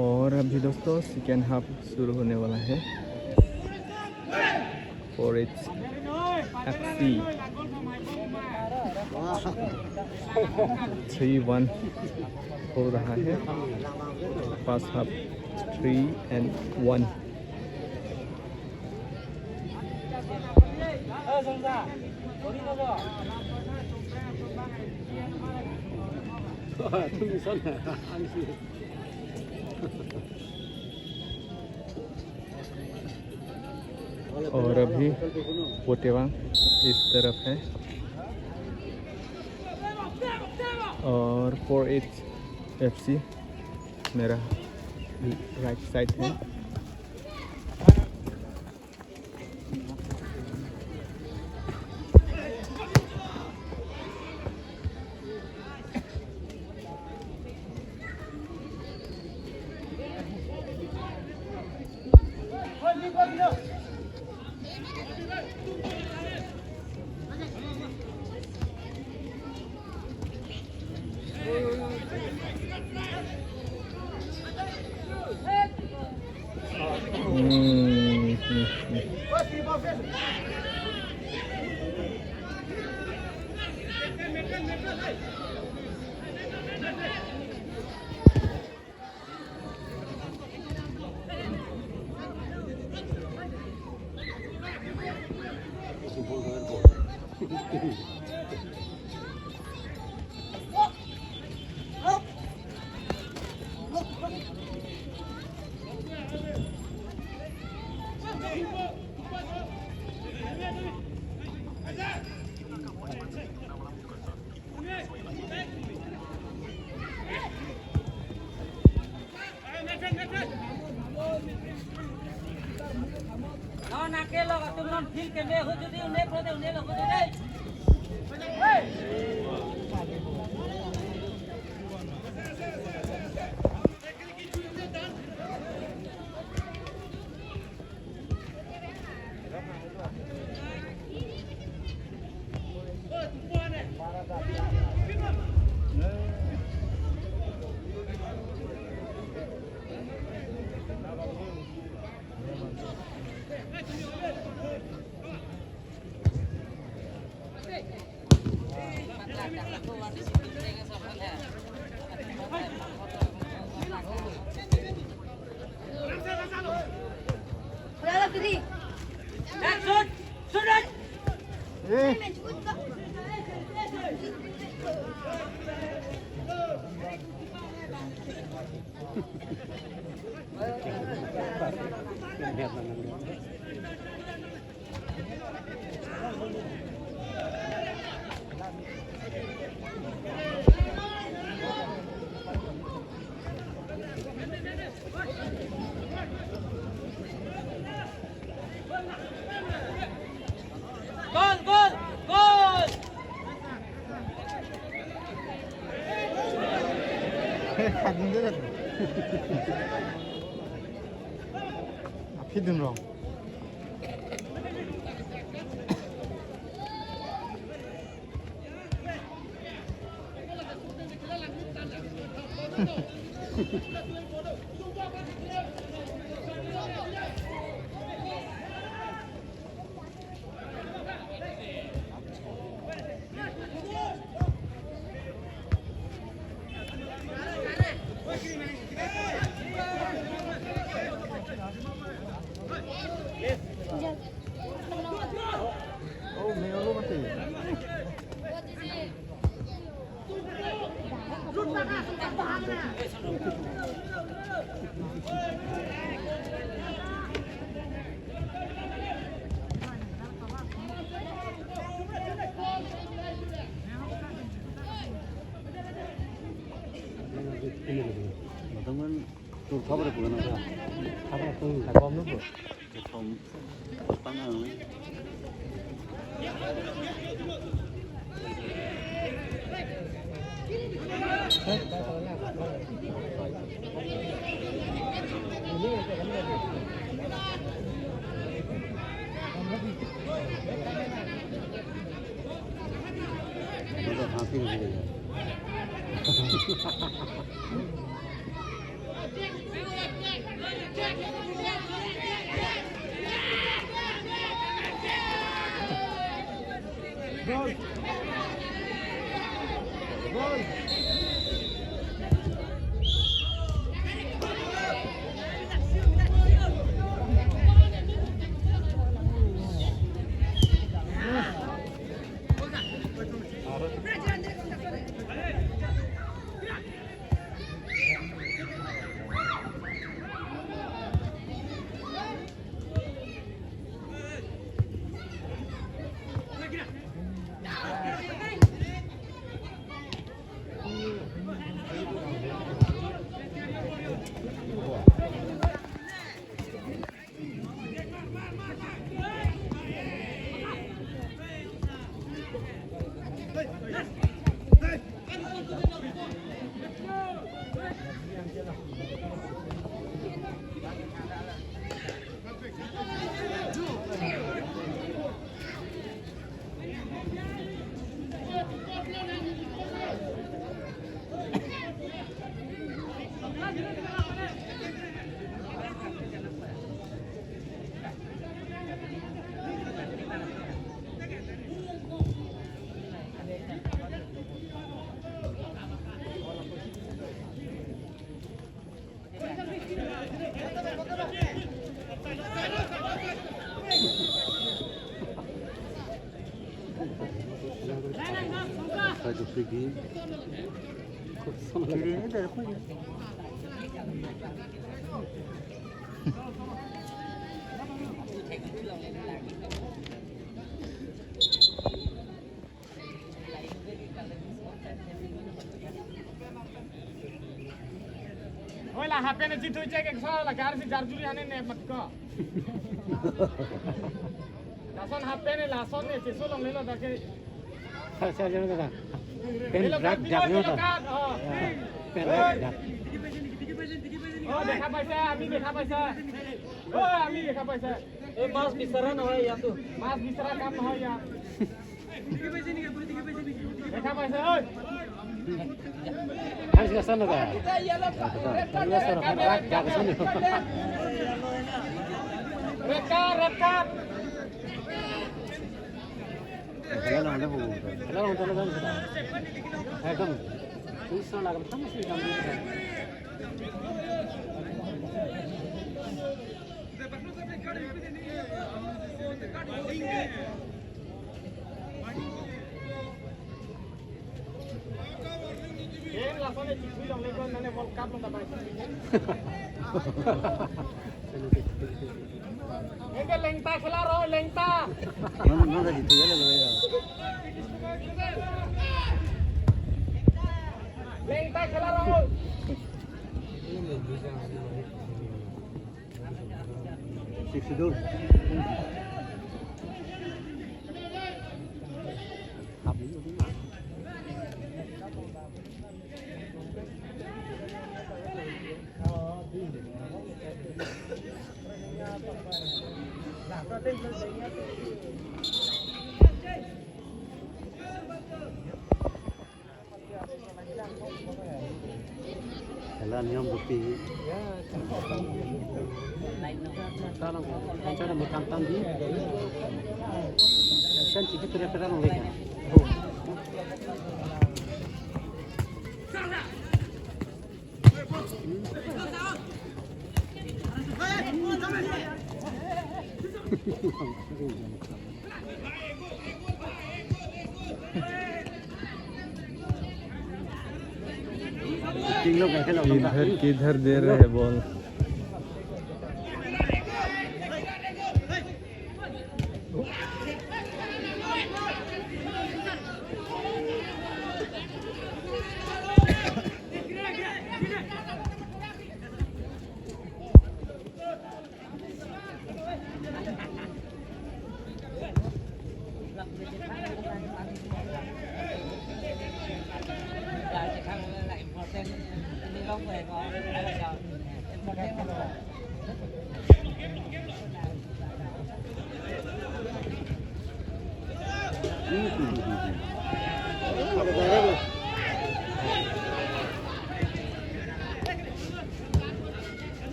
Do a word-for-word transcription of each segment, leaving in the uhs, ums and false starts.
और अभी दोस्तों, सेकेंड हाफ शुरू होने वाला है। Four H F C three one हो रहा है। First half three and one। और अभी पोटेवांग इस तरफ है। और Four H F C मेरा राइट साइड है। Gol, gol, gol! Aphi dun rong. Begin. Oi, la half pant chithui chek ekso la kar si jarjuri hane ne mat ko. Lason half pant ne lason ne cheso longlelo dak ke. Sa, sa, sa, sa. Pen rak jak no ta. Pen rak jak. Oh, দেখা পাইছা, আমি দেখা পাইছা। Oh, আমি দেখা পাইছা। এই মাছ বিচৰা নহয় ইয়াতো। মাছ বিচৰা কাম নহয় ইয়াত। দেখা পাইছা, ঐ। Harus ke sana, Pak. Harus ke sana, Pak. Red card, red card. Hello, hello, hello, hello. Ekdom. Please, sana, ekdom, sama sih, ekdom. Ken lason ne chithui longle ko nane World Cup long dabai. Enke lengta khela ro, lengta. Non, non, tadi tu ya, lo, ya. Lengta khela ro. Sixty-two. Khela niyom rupi. Salam, kan cara mutang tang di. Kan sedikit referan lagi. किधर, किधर दे रहे हैं ball?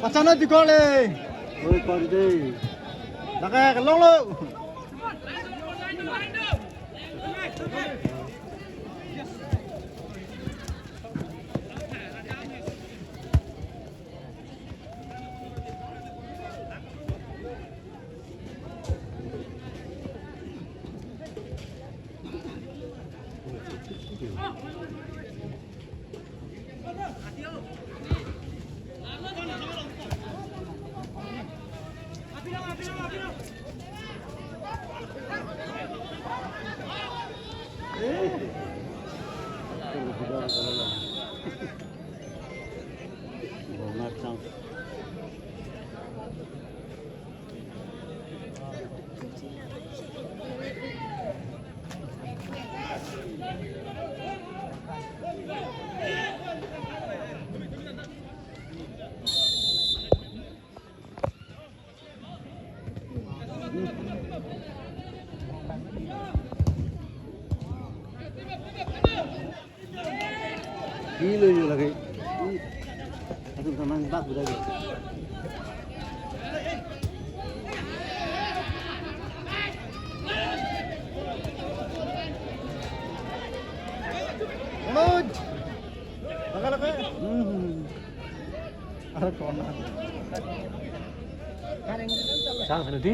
Pachana dikole. Oi, kor de. Laka kelong lo. Hilo yo lagi. Atum teman bak udah gitu. Laka, laka. Hmm. Ar kona. Chance na di.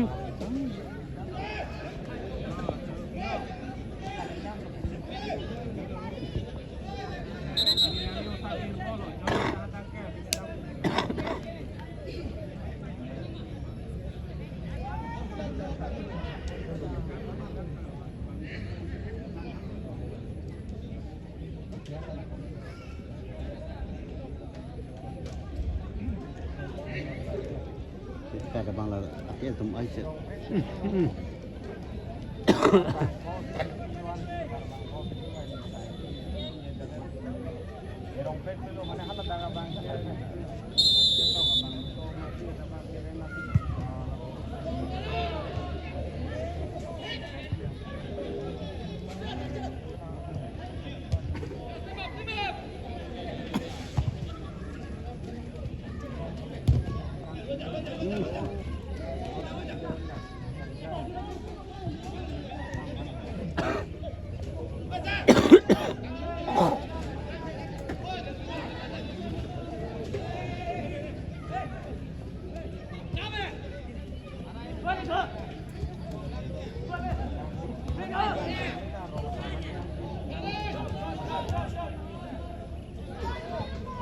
Kada bang la, ake tum ai se.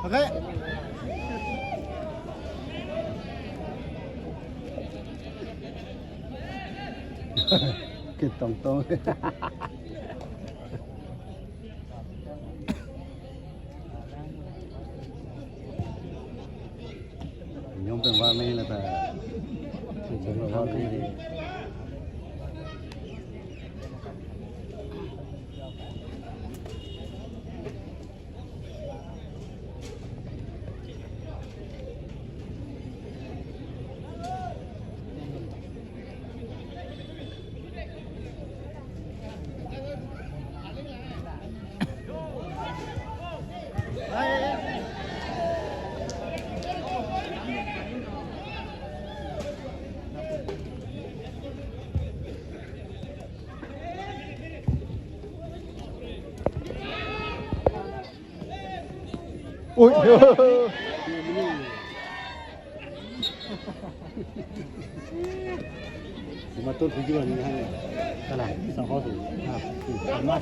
Okay. Ketong tong. Nyom pen war ni lata. Nyom pen war ni. Oi. Cuma tuh tujuan ini hanya. Salah, sangkos. Nah, sama.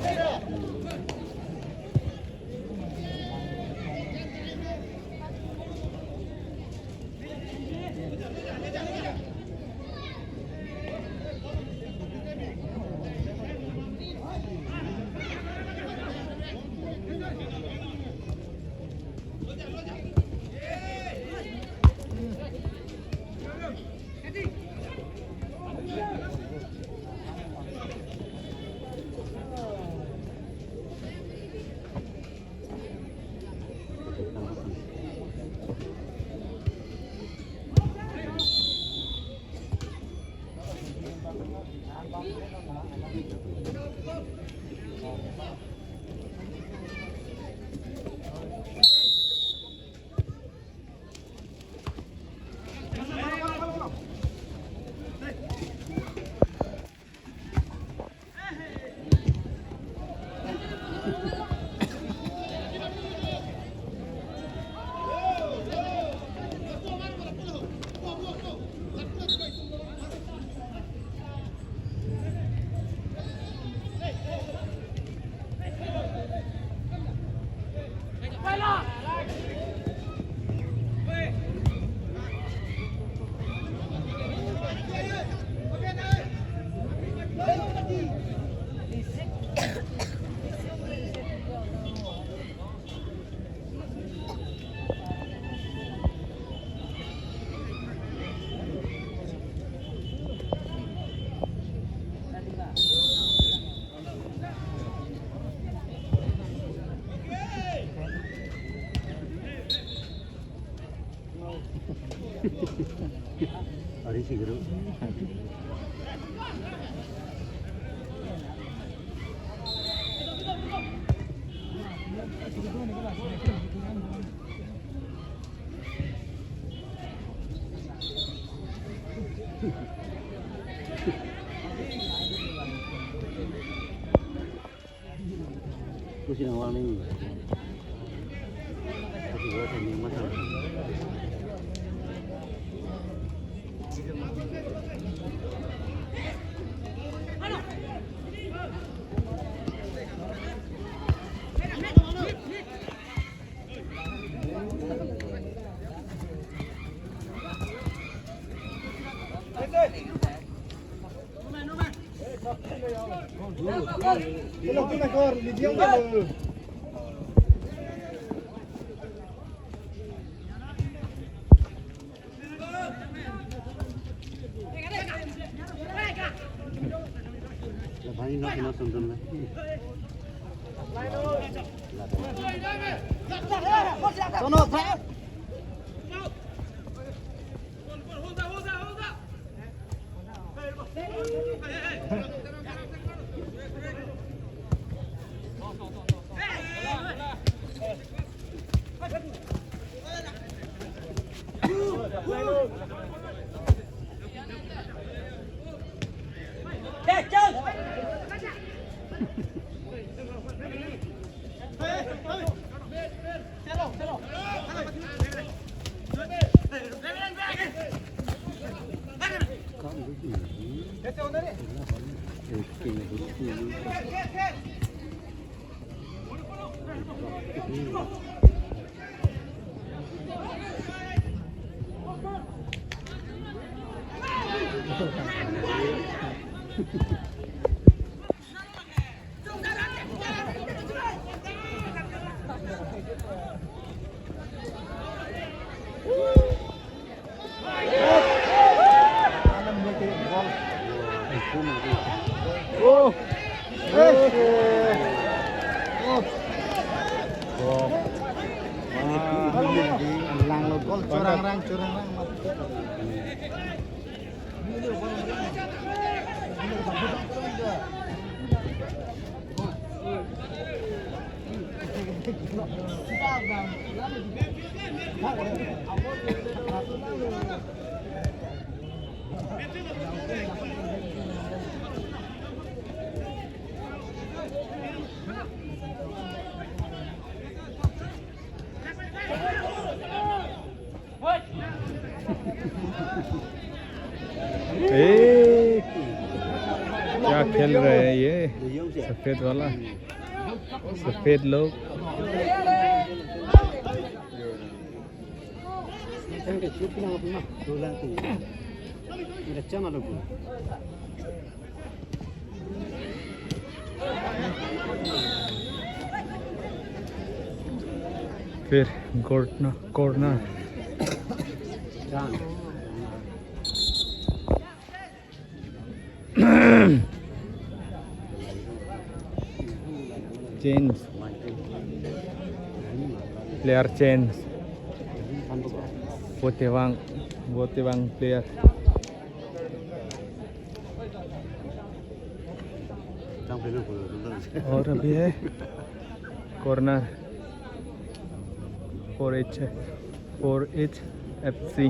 Ari si guru. Kus Langlo gol, chorang rang, chorang rang. ए, क्या खेल रहे हैं ये सफेद वाला, सफेद लोग। फिर corner, corner. Change. Player change. Botevang, Botevang player. और अभी है corner, four H, four H F C.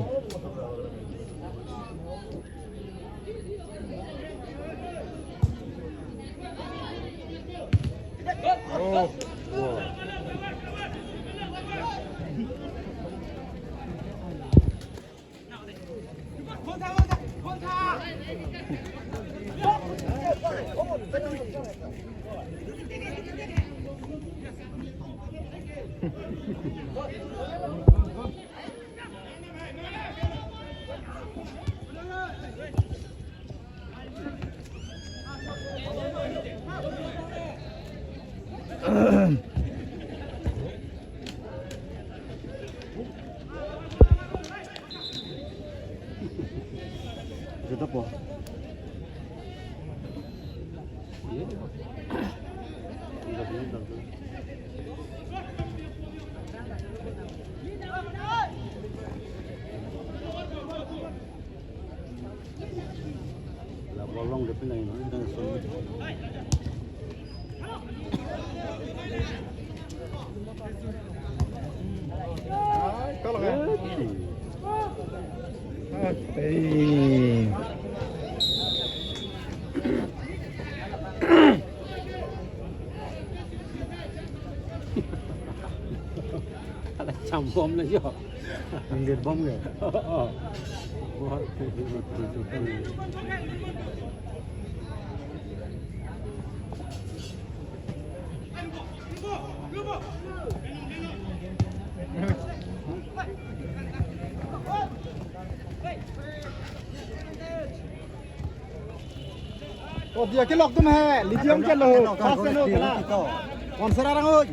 Bom le jo. Inggit bom ke? Oh, oh. Bom. Oh, dia kelok tum he, Lithium ke lo, pas ke lo, kela. Konser arang oi.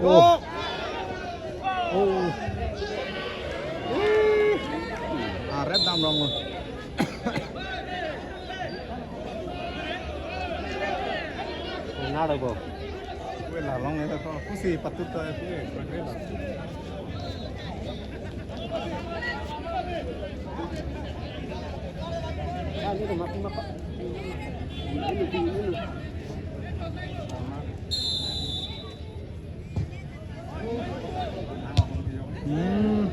Oh. Oh. Ah, red dam rong. Nada ko. Kue la long itu kok. Kusi patut tuh kue. Hmm.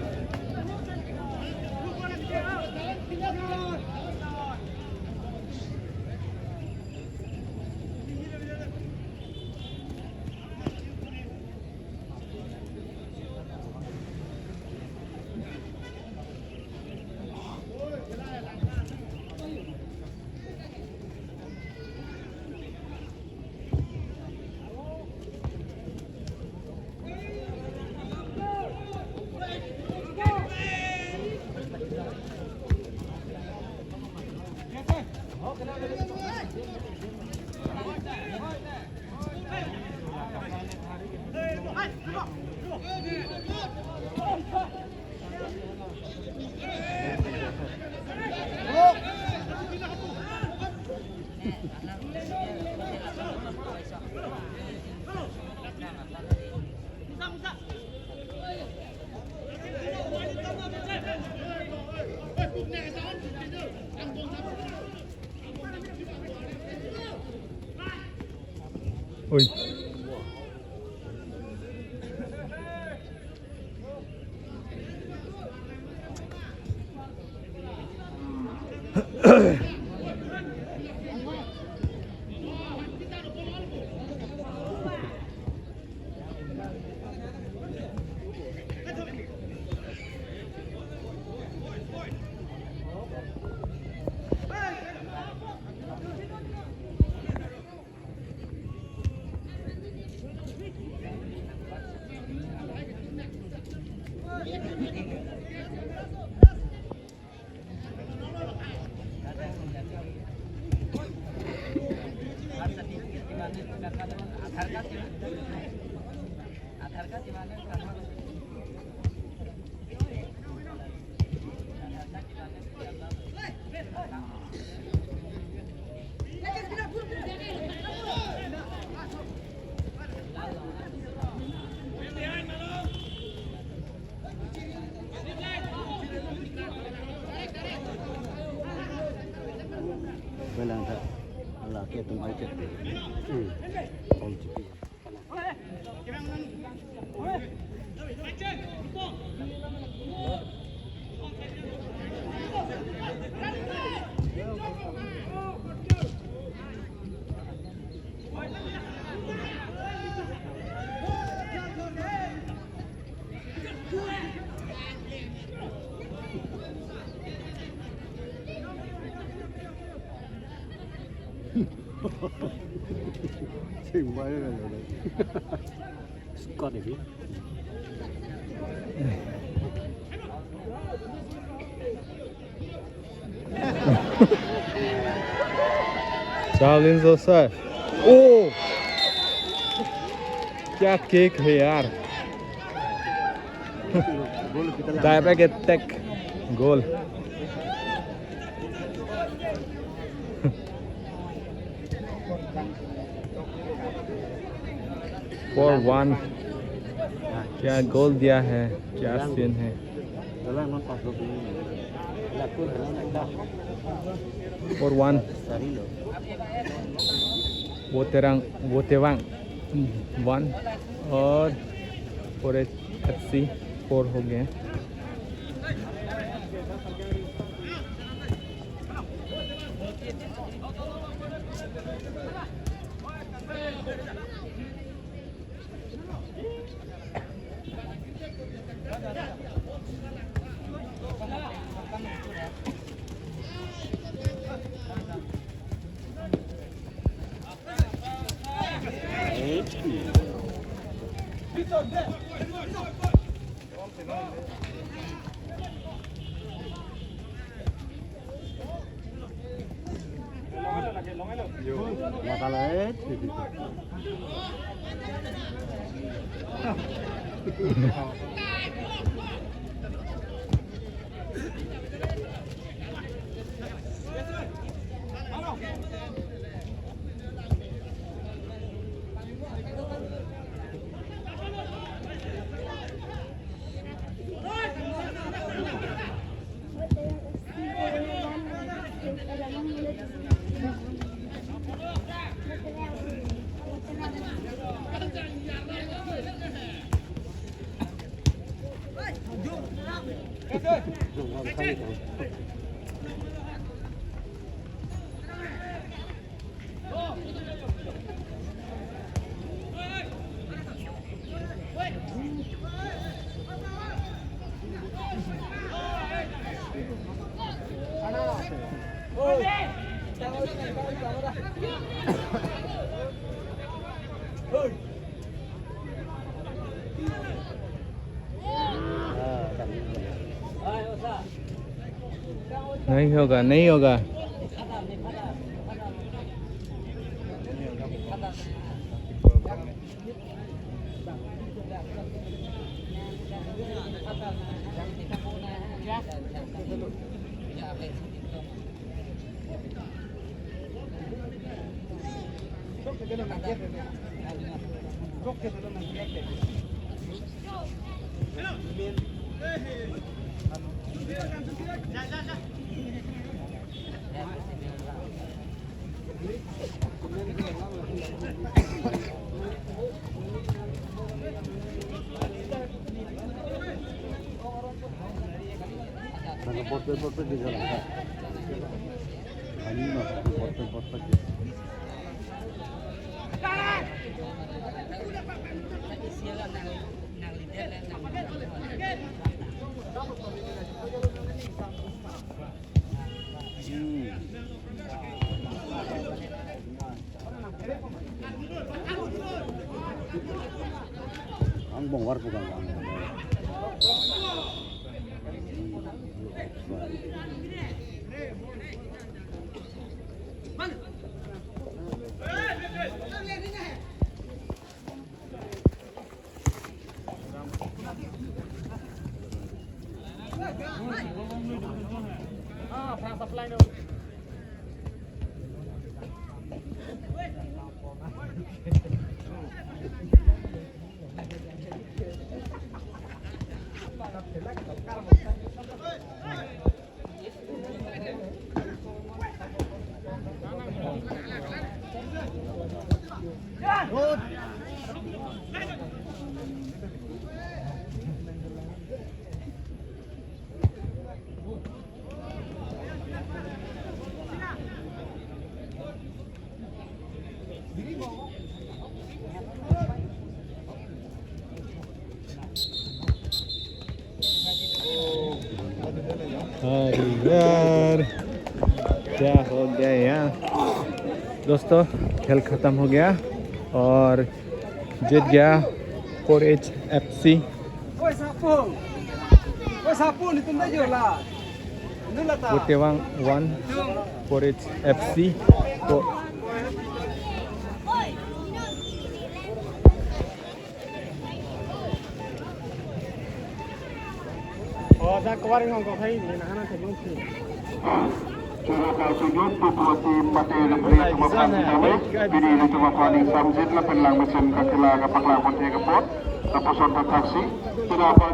Oi. Belang ta, ala ke tum ai ke. Hmm. Om chipi. Sing bai na na. Scott ini. Darlin Joser. Oh, क्या kick है यार। Direct attack, goal. Four one. क्या goal दिया है, क्या scene है। Four one. Voterang, Votewang one और four H F C four हो गए। नहीं होगा, नहीं होगा। Ang bongwar pu kang. अरे यार, क्या हो गया यहाँ? दोस्तों, खेल खत्म हो गया और जीत गया four H F C. Oi, Sapung. Oi, Sapung, itum ta jola. Nula ta. Votewang one, four H F C को Kawari hong ko hai ni na hana thek lung si. Chura ka sujud tu dua tim mate referee tuma pan si kami. Pini ini tuma paling samjit lapen lang mesin kakela kapaklang pon thek apot. Lapuson tathaksi. Chura pa